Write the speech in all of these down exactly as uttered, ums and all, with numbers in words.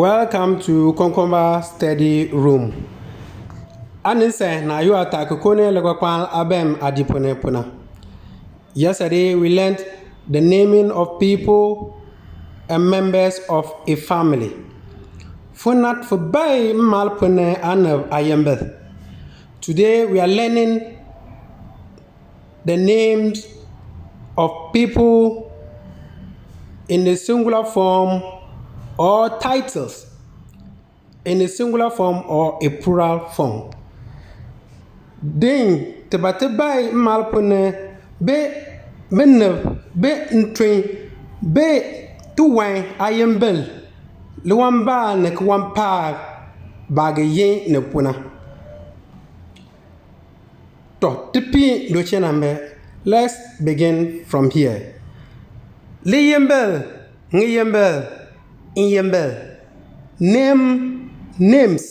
Welcome to Konkomba Study Room. Aa nin san naa yoo aataak ki koo ni likpakpal aabim aadii ponn ni pu na. Yesterday we learned the naming of people and members of a family. Funat fi bae mmaal ponn ni aanib aayimbil. Today we are learning the names of people in the singular form or titles in a singular form or a plural form. Din ti ba ti bae mmaal ponn ni bi binib bi ntun bi tiwan aayimbil liwambaal ni kiwampaak baah ga yi ni pu na. Tɔ, ti piin du chee na. Let's begin from here. Liyimbil, ŋiyimbil, nyimbil. Name, names.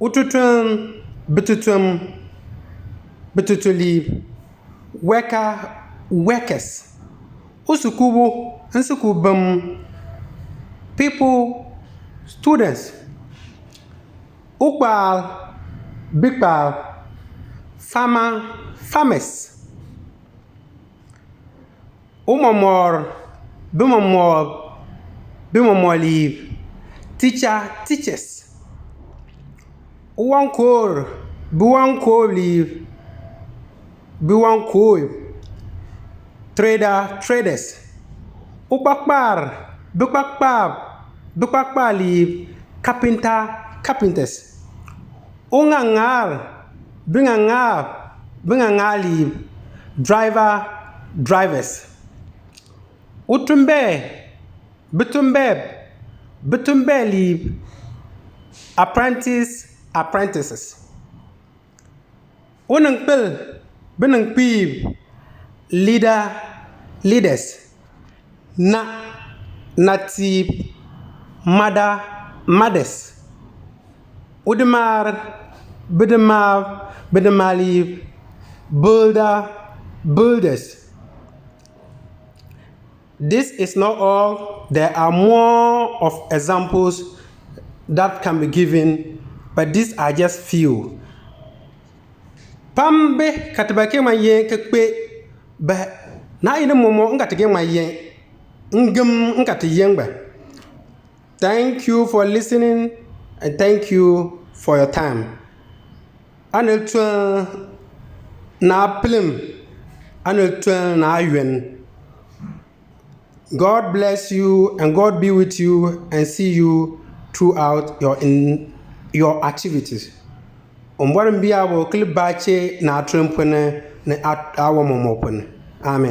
Ututuln, bitutuln, bitutuliib. Worker, workers. Usukuubo, nsukuubim. Pupil, students. Ukpaal, bikpaal. Farmer, farmers. Umɔmɔɔr, bimɔmɔɔb, bimɔmɔɔliib. Teacher, teachers. Uwankoor, biwankooliib, biwankoib. Trader, traders. Ukpakpar, bikpakpaab, bikpakpaaliib. Carpenter, carpenters. Uŋaŋaal, biŋaŋaab, biŋaŋaaliib. Driver, drivers. Utumbee, bitumbee, bitumbeeliib. Apprentice, apprentices. Uninkpil, bininkpiib. Leader, leaders. Na, natiib. Mother, mothers. Udimaar, bidimaab, bidimaaliib. Builder, builders. This is not all. There are more of examples that can be given, but these are just few. Pam bi ka ti ba ke ŋma yin ki kpee, ba naa yi ni mɔmɔk n ka ti ke ŋma yin ngim n ka ti yin ba. Thank you for listening and thank you for your time. Anil tun naa pilim, anil tun naa yun. God bless you and God be with you and see you throughout your in your activities. Umbɔr mbiyaabo ki li baa chee naatuln ponn ni ni aa- aawan mɔmɔk ponn ni. Amen.